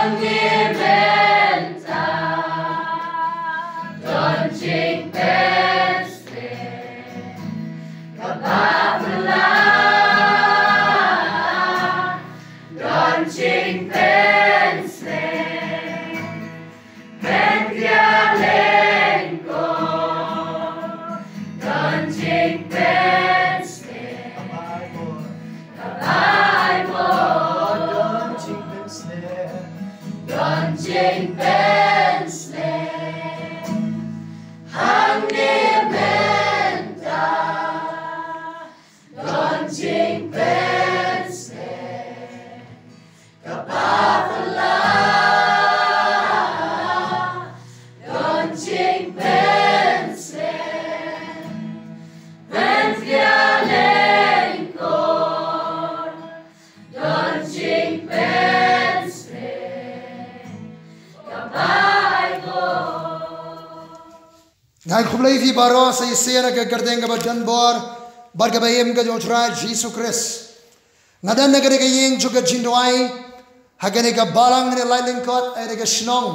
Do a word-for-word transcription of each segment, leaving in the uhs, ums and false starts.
Ngi mynta don jingpynshlur kaba phylla, don jingpynshlur ban ïaleng ko, don jingpynshlur. Ai mo, don jingpynshlur, don jingpynshlur. Hangne mynta don jingpynshlur kaba phylla, don jingpynshlur ban ïaleng ko, don jingpynshlur kaba ai ko. Ngan khublei ïa phi baroh sa shisien ha ka kyrteng kaba donbor bad kaba im ka jong U Trai Jisu Khrist. Nga don ha kane ka ïing jong ka jingduwai, ha kane ka balang, ha kane ka lyngkot, ha kane ka shnong.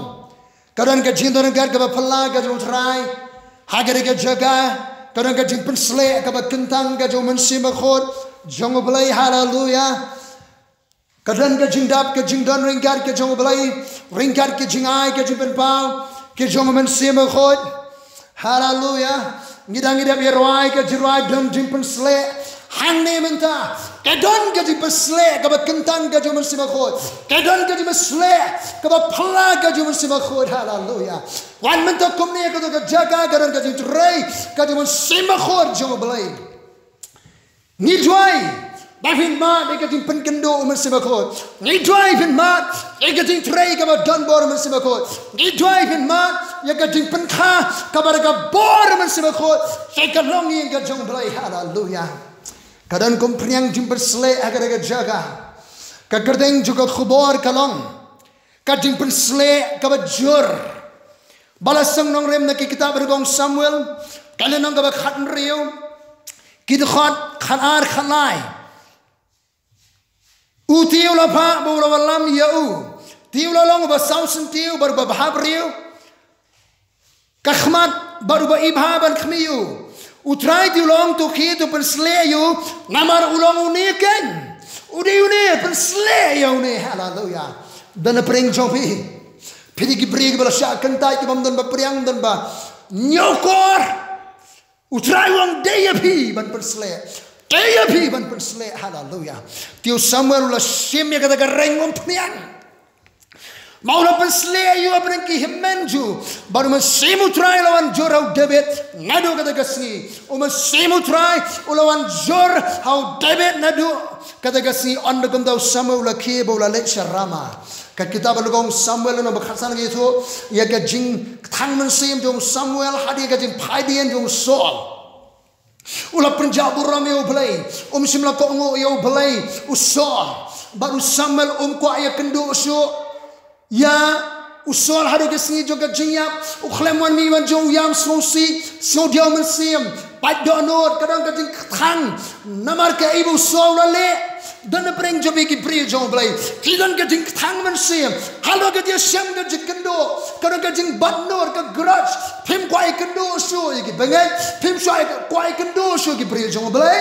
Ka don ka jingdon ryngkat kaba phylla ka jong U Trai. Ha kane ka jaka ka don ka jingpynshlur kaba kyntang ka jong U Mynsiem Bakhuid jong U Blei. Haleluya. Ka don ka jingdap ka jingdon ryngkat ka jong U Blei, ryngkat ka jingai ka jingpynpaw ka jong U Mynsiem Bakhuid. Haleluya. Ngi dang ïa dep ïa rwai ka jingrwai don jingpynshlur. Hangne mynta ka don ka jingpynshlur kaba kyntang ka jong U Mynsiem Bakhuid. Ka don ka jingpynshlur kaba phylla ka jong U Mynsiem Bakhuid. Haleluya. Wan mynta kumne ha kato ka jaka ka don ka jingtrei ka jong U Mynsiem Bakhuid jong U Blei. Ngi duwai ba phin mad ïa ka jingpynkynduh U Mynsiem Bakhuid. Ngi duwai phin mad ïa ka jingtrei kaba donbor U Mynsiem Bakhuid. Ngi duwai phin mad ïa ka jingpynkha kaba da ka bor U Mynsiem Bakhuid. Sa ka longïing ka jong U Blei. Haleluya. Ka don ka umphniang jingpynshlur ha kata ka jaka. Ka kyrteng jong ka khubor ka long ka jingpynshlur kaba jur. Ba la sdang nongrim na ki kitab Baryngkong Samuel, ka lynnong kaba khathynriew, ki dkhot khatar khatlai. U te u la phah ba u la wallam ïa u. Te u la long uba saw syntiew bad uba bhabriew ka khmat bad uba ibha ban khmih ïa u. U Trai te u long, to khie, to pynshlur ïa u, namar u long une keiñ. U dei une, pynshlur ïa une. Haleluya. Don na pyrshah jong phi, phi dei ki briew kiba la shah kyntait, kibym don ba pyrshang, don ba ñiewkor. U Trai u ong dei ïa phi ban pynshlur. Dei ïa phi ban pynshlur. Haleluya. Te u Samuel u la shim ïa kata ka reng umphniang. Ma u la pynshlur ïa u hapdeng ki hynmen jong u. Bad u Mynsiem u Trai u la wan jur ha u David naduh kata ka sngi. U Mynsiem u Trai u la wan jur ha u David naduh kata ka sngi. Ynda kumta u Samuel u la khie bad u la leit sha Rama. Ka kitab Baryngkong Samuel lynnong ba khatsan ka ïathuh ïa ka jingkthang mynsiem jong u Samuel hadien ka jingphaidien jong u Saul. U la pynjah burom ïa U Blei, um shym la kohnguh ïa U Blei u Saul. Bad u Samuel um kwah ïakynduh shuh ïa u Saul haduh ka sngi jong ka jingïap. U khlem wan mih wan jong, u ïam sngewsih, sngewdiaw mynsiem, pait dohnud, ka don ka jingkthang. Namar kaei ba u Saul u la leh. Don na pyrshah jong phi ki briew jong U Blei, ki don ka jingkthang mynsiem. Halor ka jingïashem ka jingkynduh, ka don ka jingbat nud, ka grudge. Phim kwah ïakynduh shuh ïa ki bangeit, phim kwah ïakynduh shuh ïa ki briew jong U Blei.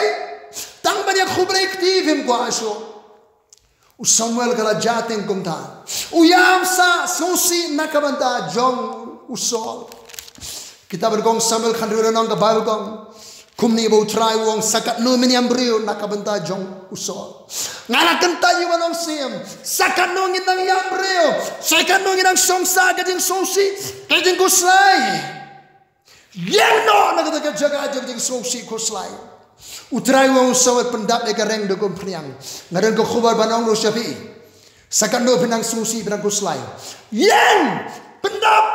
Tang ban ïakhublei kti phim kwah shuh. U Samuel ka la jia teng kumta. U ïam sah sngewsih na ka bynta jong u Saul. Kitab Baryngkong Samuel khathynriew lynnong ka Baibl ka ong kumne ba U Trai u ong, sa katno men ïam briew na ka bynta jong u Saul. Nga la kyntait ïa u ban ong siem, sa katno ngin nang ïam briew, sa katno ngin nang shong sah ka jingsngewsih, ka jingkhuslai. Ïeng noh na kata ka jaka jong ka jingsngewsih khuslai. U Trai u ong, u Samuel, pyndap ïa ka reng da ka umphniang. Nga don ka khubor ban ong ruh sha phi. Sa katno phi nang sngewsih, phi nang khuslai, ïeng, pyndap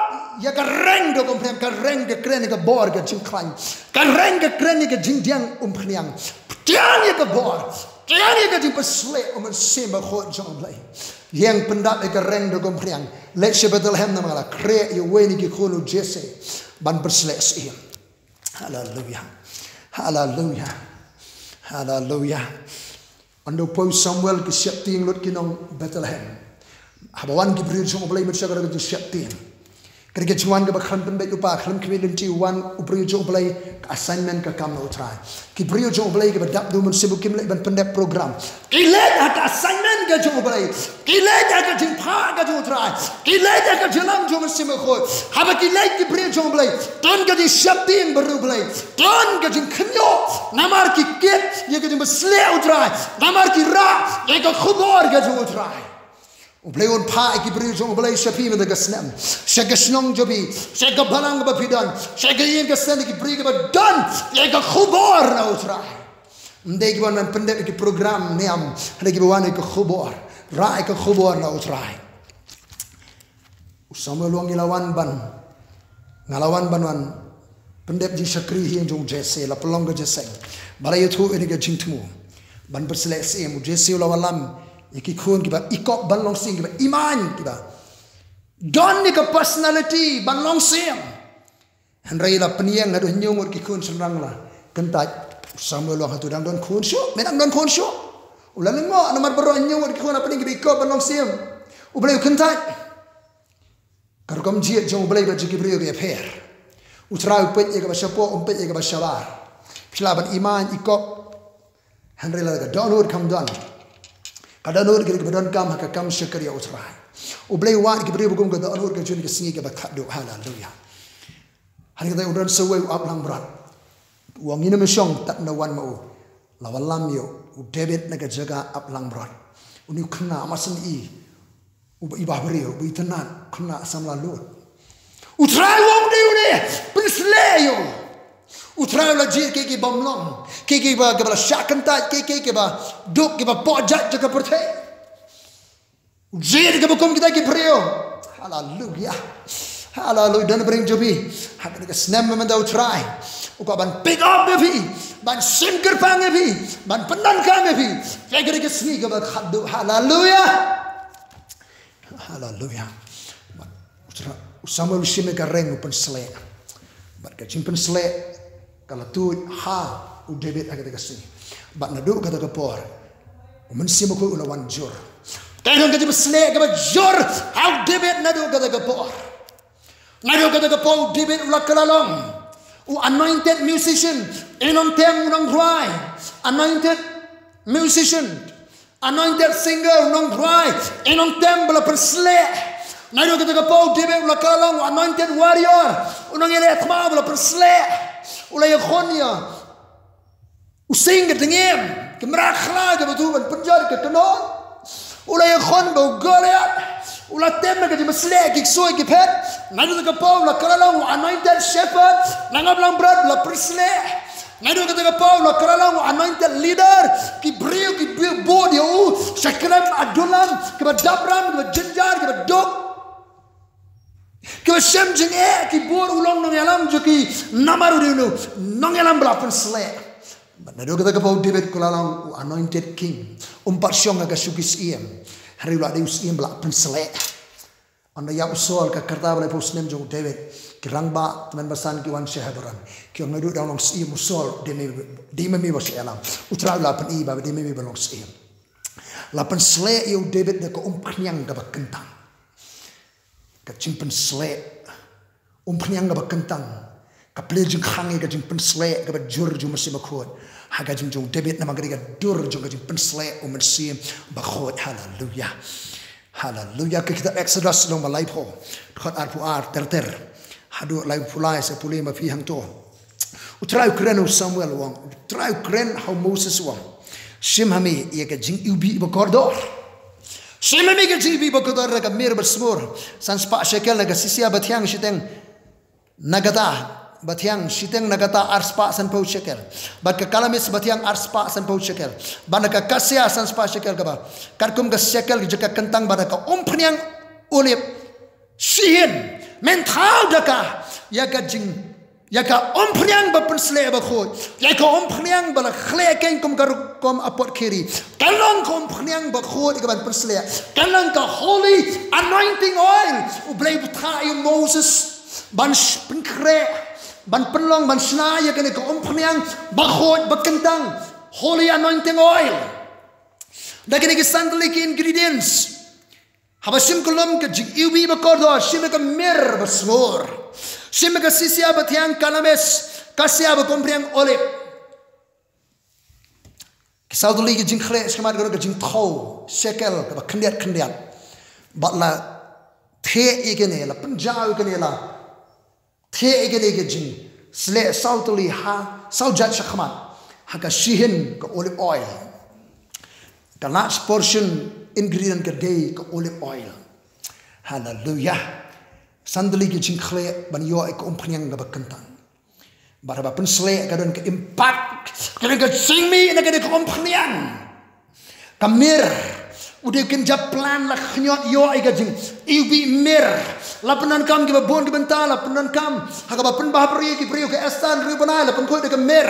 ïa ka reng da ka umphniang, ka reng ka kren ïa ka bor ka jingkhlaiñ, ka reng ka kren ïa ka jingdiang umphniang. Pdiang ïa ka bor, pdiang ïa ka jingpynshlur u Mynsiem Bakhuid jong U Blei. Ïeng pyndap ïa ka reng da ka umphniang. Leit sha Bethlehem namar nga la khreh ïa uwei na ki khun u Jesse ban pynsleh syiem. Haleluya. Haleluya. Haleluya. Ynda u poi u Samuel ki sheptieng lut ki nong Bethlehem. Haba wan ki briew jong U Blei mynshwa ka dei ka jingsheptieng. Ka dei ka jingwan kaba khlem pynbeit lypa, khlem khmih lynti, wan u briew jong U Blei, ka assignment ka kam na U Trai. Ki briew jong U Blei kiba dap da U Mynsiem kim leit ban pyndep program. Ki leit ha ka assignment ka jong U Blei. Ki leit ha ka jingphah ka jong U Trai. Ki leit ha ka jinglam jong U Mynsiem Bakhuid. Haba ki leit ki briew jong U Blei, don ka jingsheptieng bad U Blei. Don ka jingkhynñiuh namar ki kit ïa ka jingbslieh U Trai. Namar ki rah ïa ka khubor ka jong U Trai. U Blei un phah ïa ki briew jong U Blei sha phi mynta ka snem, sha ka shnong jong phi, sha ka balang kaba phi don, sha ka ïing ka sem, ki briew kiba don ïa ka khubor na U Trai. Ym dei kiba wan ban pyndep ïa ki program niam, hynrei kiba wan ïa ka khubor, rah ïa ka khubor na U Trai. U Samuel u ong, ngi la wan ban, nga la wan ban wan pyndep jingshakri ha ïing jong u Jesse, la pynlong ka jingïaseng. Ba la ïathuh ïa ka jingthmu ban pynsleh syiem. U Jesse u la wallam ïa ki khun kiba ikop ban long syiem, kiba iman, kiba don ïa ka personality ban long syiem. Hynrei la pynïeng haduh hynñiew ngut ki khun shynrang la kyntait. U Samuel u ong, hato dang don khun shuh? Me dang don khun shuh? U la lyngngoh namar baroh hynñiew ngut ki khun ha pdeng kiba ikop ban long syiem. U Blei u kyntait. Ka rukom jied jong U Blei bad jong ki briew ka ïapher. U Trai u peit ïa kaba shapoh, um peit ïa kaba shabar. Phi lah ban iman ikop, hynrei lada ka dohnud kam don, ka dohnud ka dei kaba donkam ha ka kam shakri ïa U Trai. U Blei u wad ïa ki briew ba kum ka dohnud ka jong ka sngi kaba khatduh. Haleluya. Hynrei kata u don sa uwei u ap langbrot. U ong, ngin ym shong tad na wan ma u. La wallam ïa u David na ka jaka ap langbrot. Une u khynnah masngi, uba i ba briew, uba itynnad, khynnah samla lut. U Trai u ong, dei une, pynsleh ïa u. U Trai u la jied kiei kiei bym long, kiei kiei ba, kiba la shah kyntait, kiei kiei kiba duk, kiba pohjait jong ka pyrthei. U jied kiba kum kita ki briew. Haleluya. Haleluya. Don briew jong phi ha kane ka snem mynta, U Trai u kwah ban pick up ïa phi, ban shim kyrpang ïa phi, ban pyndonkam ïa phi. Ïa kane ka sngi kaba khatduh. Haleluya. Haleluya. U Trai, u Samuel u shim ïa ka reng u pynsleh. Bad ka jingpynsleh ka la tuid ha u David ha kata ka sngi. Bad naduh kata ka por u Mynsiem Bakhuid u la wan jur. Ka don ka jingpynsleh kaba jur ha u David naduh kata ka por. Naduh kata ka por u David u la kylla long u anointed musician, u nongtem, u nongrwai, anointed musician, anointed singer, u nongrwai, u nongtem ba la pynsleh. Naduh kata ka por u David u la kylla long u anointed warrior, u nongïaleh thma ba la pynsleh. U la ïakhun ïa u sing ka dngiem, ka mrad khlaiñ kaba tu ban pynjot ka kynhun. U la ïakhun bad u Goliath. U la tem ïa ka jingpynsleh ki ksuid ki phet. Naduh kata ka por u la kylla long u anointed shepherd, nongap langbrot ba la pynsleh. Naduh kata ka por u la kylla long u anointed leader, ki briew ki briew bud ïa u sha khlem adulam, kiba dap ram, kiba jynjar, kiba duk, kiba shem jingeh, ki bud u long nongïalam jong ki, namar u dei u nongïalam ba la pynsleh. Bad naduh kata ka por u David u la long u anointed king. Um pat shong ha ka shuki syiem, hynrei u la dei u syiem ba la pynsleh. Ynda ïap u Saul, ka rta ba laiphew snem jong u David, ki rangbah tymmen basan ki wan sha Hebron, ki ong, naduh dang long syiem u Saul, dei ma me, dei ma me ba shah ïalam. U Trai u la pyni ba dei ma me ba long syiem. La pynsleh ïa u David da ka umphniang kaba kyntang. Ka jingpynsleh, umphniang kaba kyntang ka plie jingkhang ïa ka jingpynsleh kaba jur jong u Mynsiem Bakhuid ha ka jingim jong u David, namar ka dei ka dur jong ka jingpynsleh u Mynsiem Bakhuid. Haleluya. Haleluya. Ka kitab Exodus lynnong ba laiphew, dkhot arphew ar ter ter haduh laiphew lai, sa pule ma phi hangto. U Trai u kren ha u Samuel u ong, u Trai u kren ha u Moses u ong, shim ha me ïa ka jingiwbih ba kordor. Shim ha me ka jingiwbih ba kordor, na ka myrrh ba smur san spah shekel, na ka sisia bathiang shiteng na kata, bathiang shiteng na kata ar spah sanphew shekel, bad ka kalamis bathiang ar spah sanphew shekel, bad na ka kasia san spah shekel, kaba katkum ka shekel jong ka kyntang, bad na ka umphniang olib shihin. Men thaw da ka ïa ka jing, ïa ka umphniang ba pynsleh bakhuid, ïa ka umphniang ba la khleh keiñ kum ka rukom apot khiri. Ka long ka umphniang bakhuid ka ban pynsleh. Ka long ka holy anointing oil. U Blei u bthah ïa u Moses ban sh-, pynkhreh, ban pynlong, ban shna ïa kane ka umphniang bakhuid ba kyntang, holy anointing oil. Da kine ki san tylli ki ingredients, Haba shim kyllum ka jingiwbih bakordor, shim ka mir basngur, shim ka sisia bathiang, kalamis, kasia ba kum phniang olib. Ki saw tylli ki jingkhleh shakhmat ka don ka jingthew shekel kaba khyndiat khyndiat. Bad la thied ïa kine, la pynjaw ïa kine, la thied ïa kine ki jingsleh saw tylli ha saw jait shakhmat ha ka shihin ka olive oil. Ka last portion ingredient ka dei ka olive oil. Haleluya. San tylli ki jingkhleh ban ïoh ïa ka umphniang kaba kyntang. Bad haba pynsleh ka don ka impact, ka don ka jingmih na ka dei ka umphniang. Ka mir, u dei u kynja plan, la khñiot ïoh ïa ka jingiwbih mir. La pyndonkam kiba bun ki bynta, la pyndonkam ha kaba pynbha briew ki briew, ka Esther hynriew bnai, la pynkhuid da ka mir.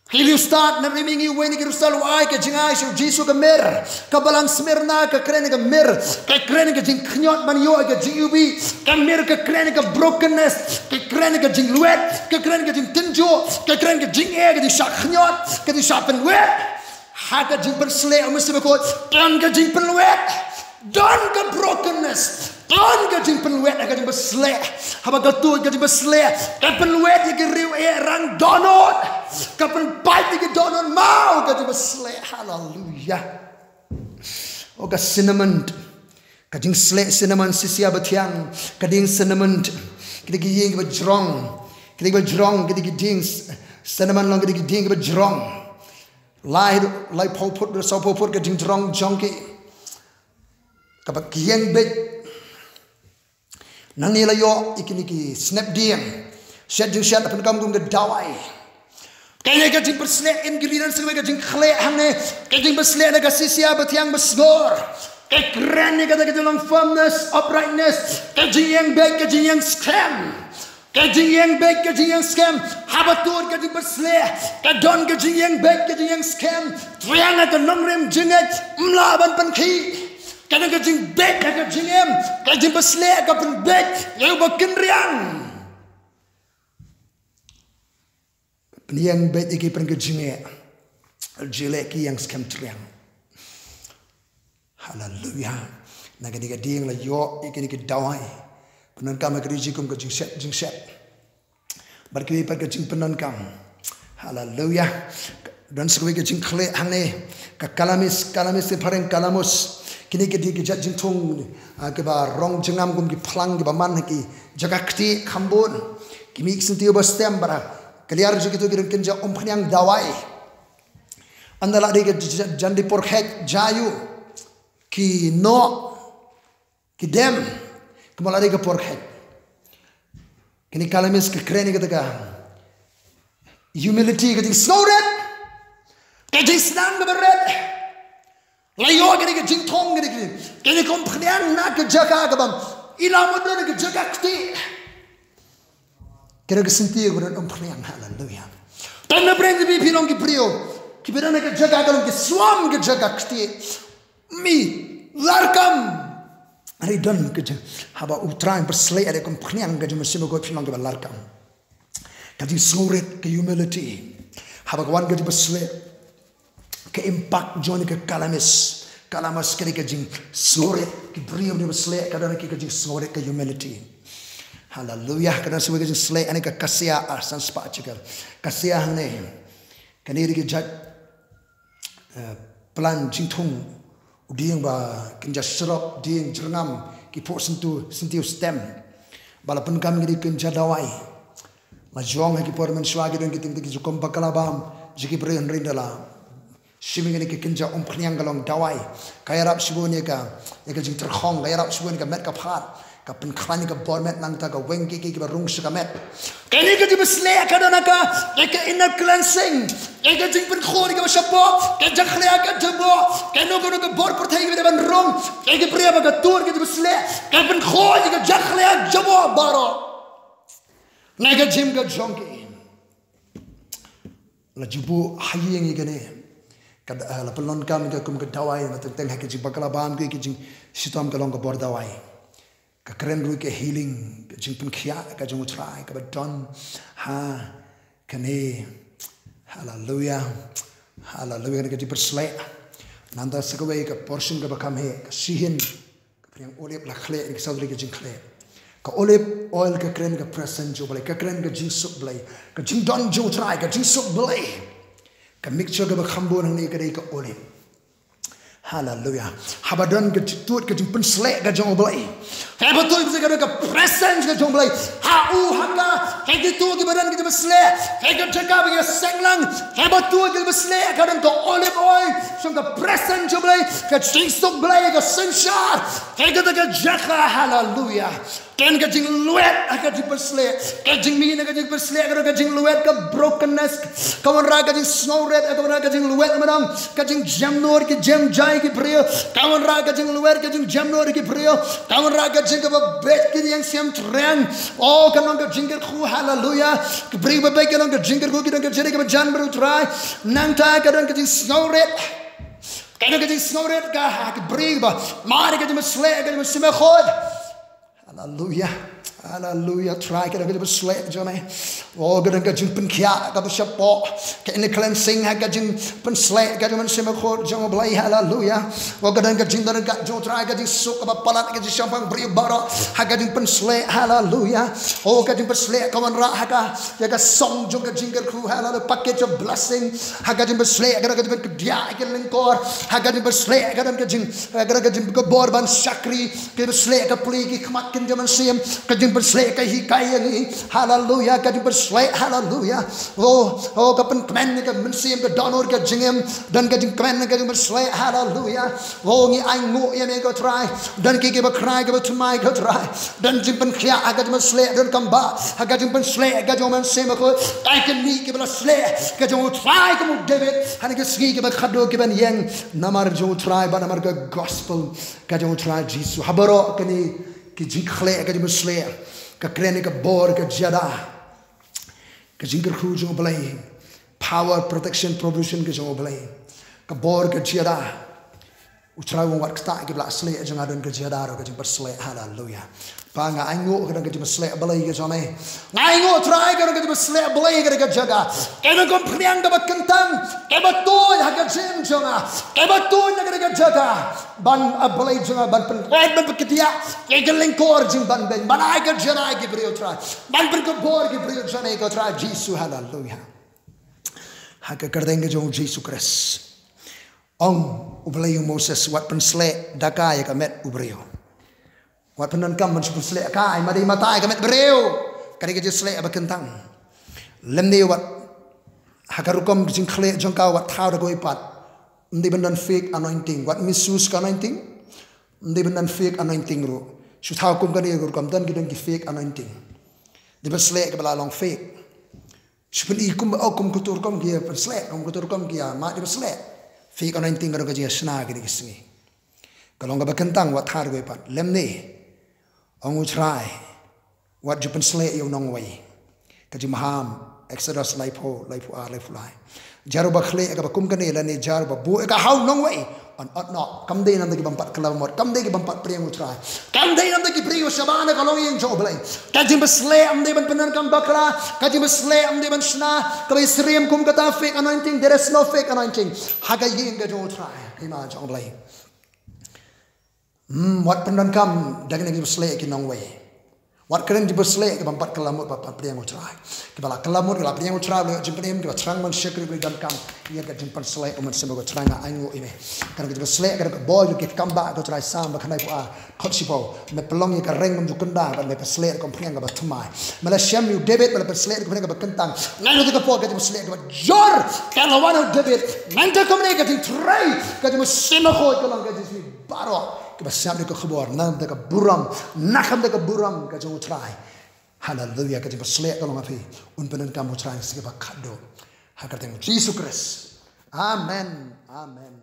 Ki riewstad na ri mihngi, uwei na ki riewstad u ai ka jingai sha u Jisu, ka mir. Ka balang Smyrna ka kren ka mir, ka kren ka jingkhñiot ban ïoh ka jingiwbih. Ka mir ka kren ka brokenness, ka kren ka jinglwet, ka kren ka jingtynjuh, ka kren ka jingeh, ka jingshah khñiot, ka jingshah pynwet. Ha ka jingpynsleh, u Mynsiem Bakhuid, don ka jingpynwet, don ka brokenness, don ka jingpynwet ha ka jingpynsleh. Haba ka tuid ka jingpynsleh, ka pynwet ïa ki riew eh rang dohnud, ka pynpait ïa ki dohnud maw ka jingpynsleh. Haleluya. O ka cinnamon, ka jingsleh cinnamon, sisia bathiang, ka dieng cinnamon, ki dei ki dieng kiba jrong, ki dei kiba jrong, ki dei ki dieng s-, cinnamon long ki dei ki dieng kiba jrong. Lai, laiphew phut, sawphew phut ka jingjrong jong ki. Kaba ki ïeng beit. Nangne la ïoh ïa kine ki snep dieng. Shet jingshet la pyndonkam kum ka dawai. Kane ka jingpynsleh, ingredient sa kawei ka jingkhleh hangne. Ka jingpynsleh na ka sisia bathiang basngur, ka kren ïa kata ka jinglong firmness, uprightness, ka jingïeng beit, ka jingïeng skhem. Ka jingïeng beit, ka jingïeng skhem. Haba tuid ka jingpynsleh, ka don ka jingïeng beit, ka jingïeng skhem. Triang ha ka nongrim jingngeit, ym lah ban pynkhih. Ka don ka jingbeit ha ka jingim, ka jingpynsleh ka pynbeit ïa uba kynriang. Pynïeng beit ïa ki pyrshah ka jingeh. Jingeh ki ïeng skhem triang. Haleluya. Na kane ka dieng la ïoh ïa kine ki dawai. Pyndonkam ha ka ri jong ki kum ka jingshet, jingshet. Bad kiwei pat ka jingpyndonkam. Haleluya. Don sa kawei ka jingkhleh hangne. Ka kalamis, kalamis te phareng kalamus. Kine ki dei ki jait jingthung, ah, kiba rong jingngam kum ki phlang kiba man ha ki jaka ktieh kham bun. Ki mih ki syntiew ba stem bad ha ka liar jong kito ki don kynja umphniang dawai. Ynda la dei ka j-, j-, jan dei por khet jayu, ki noh, ki dem, kumba la dei ka por khet. Kine kalamis ka kren ïa kata ka humility, ka jingsngewrit, ka jingsnam kaba rit. La ïoh kane ka jingthung, kane, kane, kane ka umphniang na ka jaka kaba ïa la mut don ka jaka ktieh. Kane ka syntiew kaba don umphniang, haleluya. Tang na pyrshah phi long ki briew kiba don ka jaka ka long ki swam ka jaka ktieh. Mi larkam. Ari don ka jaka haba U Trai pynsleh, ari ka umphniang ka jingmynsiem ka phi long kiba larkam. Ka jingsngewrit, ka humility. Haba ka wan ka jingpynsleh, ka impact jong ka kalamis. Kalamis ka dei ka jingsngewrit, ki briew ba sleh, ka don ki ka jingsngewrit, ka humility. Haleluya, ka don sa kawei ka jingsleh, hangne ka kasia, ah, san spah jingshet. Kasia hangne. Kane dei ka jait, eh, plan jingthung, u dieng ba kynja syrok, dieng jyrngam, ki phuh syntiew, syntiew stem. Ba la pyndonkam kine ki kynja dawai. La jong ha ki por mynshuwa ki don ki ting ki ju kum bakla bam, jong ki briew hynrei ynda la shim ïa kine ki kynja umphniang ka long dawai. Ka ïarap shibun ïa ka, ïa ka jingtyrkhong, ka ïarap shibun ïa ka met ka phad. Ka pynkhlaiñ ïa ka bor met nangta ka weng ki ki kiba rung sha ka met. Kane ka jingpynsleh ka don ha ka, ïa ka inner cleansing. Ïa ka jingpynkhuid ïa kaba shapoh, ka jakhlia ka jabok. Kano kano ka bor pyrthei kaba dei ban rung, ïa ka briew ba ka tur ka jingpynsleh, ka pynkhuid ïa ka jakhlia jabok baroh. Na ka jingim ka jong ki. La ju buh ha ïing ïa kane. Ka da-, la pyndonkam ïa ka kum ka dawai, na teng teng ha ki jingbakla bam ki, ki jingshitom ka long ka bor dawai. Ka kren ruh ka healing, ka jingpynkhiah ka jong U Trai, kaba don ha kane. Haleluya. Haleluya, kane ka jingpynsleh. Nangta sa kawei ka portion kaba kham heh, ka shihin. Pdiang olive la khleh, ki saw tylli ki jingkhleh. Ka olive oil ka kren ka presence jong U Blei, ka kren ka jingsuk Blei, ka jingdon jong U Trai, ka jingsuk Blei. Ka mixture kaba kham bun hangne ka dei ka olive. Haleluya. Haba don ka jingtud ka jingpynsleh ka jong U Blei, haba tuid ka don ka presence ka jong U Blei ha u, ha ka, ha kito kiba don ka jingpynsleh, ha ka jaka ba ki seng lang, haba tuid ka jingpynsleh ka don ka olive oil, song ka presence jong U Blei, ka jingsuk Blei, ka synshar, ha kata ka jaka. Haleluya. Don ka jinglwet ha ka jingpynsleh, ka jingmih na ka jingpynsleh, ka don ka jinglwet, ka brokenness, ka wanrah ka jingsngewrit, ka wanrah ka jinglwet, ka wanrah ka jingjemnud ki jemjai ki briew, ka wanrah ka jinglwet ka jingjemnud ki briew, ka wanrah ka jing kaba beit ki ïing siem tyrreng. O, ka don ka jingkyrkhu, haleluya. Ki briew ba beit ki don ka jingkyrkhu, ki don ka jingkyrkhu kaba jan bad U Trai. Nangta ka don ka jingsngewrit, ka don ka jingsngewrit ka ha ki briew ba mad ïa ka jingpynsleh, ka jingpynsleh khuid. Haleluya. Haleluya. Trai, ka don ka jingpynsleh jong me. O, ka don ka jingpynkhiah kaba shapoh. Ka inner cleansing ha ka jingpynsleh ka jong U Mynsiem Bakhuid jong U Blei. Haleluya. O, ka don ka jingdon ka jong U Trai, ka jingsuk kaba palat, ka jingshongpang briew baroh ha ka jingpynsleh. Haleluya. O, ka jingpynsleh ka wanrah ha ka, ïa ka song jong ka jingkyrkhu. Haleluya. Package of blessing. Ha ka jingpynsleh ka don ka jingpynkdiah ïa ki lyngkor. Ha ka jingpynsleh ka don ka jing, ka don ka jingkbor ban shakri. Ka jingpynsleh ka plie ki khmat kin jong U Mynsiem. Ka jingpynsleh ka hikai ïa ngi. Haleluya. Ka jingpynsleh, haleluya. O, o, ka pynkmen ïa ka mynsiem, ka dohnud, ka jingim. Don ka jingkmen, ka jingpynsleh, haleluya. O, ngi ainguh ïa me ko Trai. Don ki kiba khrai, kiba thymmai ko Trai. Don jingpynkhiah ha ka jingpynsleh, don kam ba ha ka jingpynsleh ka jong U Mynsiem Bakhuid. Ai kynmaw kiba la sleh ka jong U Trai, kum u David. Ha kine ki sngi kiba khadduh kiban ïeng namar jong U Trai, ba namar ka gospel ka jong U Trai Jisu. Ha baroh kine ki jingkhleh ka jingpynsleh, ka kren ïa ka bor ka jada, ka jingkyrkhu jong U Blei, power, protection, provision ka jong U Blei, ka bor ka jada. U Trai u ong wat kata kiba la sleh jong nga, don ka jada ruh ka jingpynsleh. Haleluya. Pa, nga ainguh ka don ka jingpynsleh Blei ka jong me. Nga ainguh Trai ka don ka jingpynsleh Blei ka don ka jaka. Ka don ka umphniang kaba kyntang kaba tuid ha ka jingim jong nga, kaba tuid na ka don ka jaka. Ban, a Blei jong nga, ban pynwit, ban pynkdiah ïa ka lyngkor jingbanbeiñ, ban ai ka jada ïa ki briew Trai, ban pynkbor ki briew jong me ko Trai Jisu. Haleluya. Ha ka kyrteng ka jong U Jisu Khrist. Ong U Blei ïa u Moses, wat pynsleh da ka ïa ka met u briew. Wat pyndonkam ban shu pynsleh ka ïa mata mata ïa ka met briew. Ka dei ka jingsleh ba kyntang. Lymne wat, ha ka rukom ka jingkhleh jong ka, wat thaw da kawei pat. Ym dei ban don fake anointing, wat misuse ka anointing. Ym dei ban don fake anointing ruh. Shu thaw kum kane ka rukom, don ki, don ki fake anointing. Dei ban sleh kaba la long fake. Shu pyni kum ba, oh, kum katu rukom ki ïa pynsleh, kum katu rukom ki ïa mad, dei ban sleh. Fake anointing ka don ka jingïashna kine ki sngi. Ka long kaba kyntang, wat thaw da kawei pat. Lymne, ong U Trai, wat ju pynsleh ïa u nongwei. Ka jingmaham, Exodus laiphew, laiphew ar, laiphew lai. Jar uba khleh ïa kaba kum kane lane jar uba buh ïa ka ha u nongwei, yn ot noh. Kam dei namar ki bym pat kylla mut, kam dei ki bym pat pdiang U Trai. Kam dei namar ki briew shabar na ka longïing jong U Blei. Ka jingpynsleh ym dei ban pyndonkam bakla, ka jingpynsleh ym dei ban shna kaba ïasyriem kum kata, fake anointing. There is no fake anointing ha ka ïing ka jong U Trai, hima jong U Blei. Hmm, wat pyndonkam da kine ki jingpynsleh ki nongwei. Wat kren jingpynsleh ki bym pat kylla mut, bym pat pdiang U Trai. Kiba la kylla mut, kiba la pdiang U Trai, U Blei ïoh jingpynim, kiba thrang ban shakri, U Blei donkam ïa ka jingpynsleh U Mynsiem Bakhuid. Trai, nga ainguh ïa me. Ka don ka jingpynsleh, ka don ka bor, ka kam ba, ko Trai, Salm ba khyndai phew ar, dkhot shiphew. Me pynlong ïa ka reng bym ju kynda, bad me pynsleh da ka umphniang kaba thymmai. Me la shem ïa u David, me la pynsleh da ka umphniang kaba kyntang. Ngan ïoh ka por ka jingpynsleh kaba jur, ka la wan ha u David. Nangta kumne ka jingtrei ka jong U Mynsiem Bakhuid ka long ka jong ngi baroh kiba sngap ïa ka khubor, na ka bynta ka burom, na ka bynta ka burom ka jong U Trai. Haleluya. Ka jingpynsleh ka long ha phi, un pyndonkam U Trai sa kaba khadduh. Ha ka kyrteng U Jisu Khrist. Amen. Amen.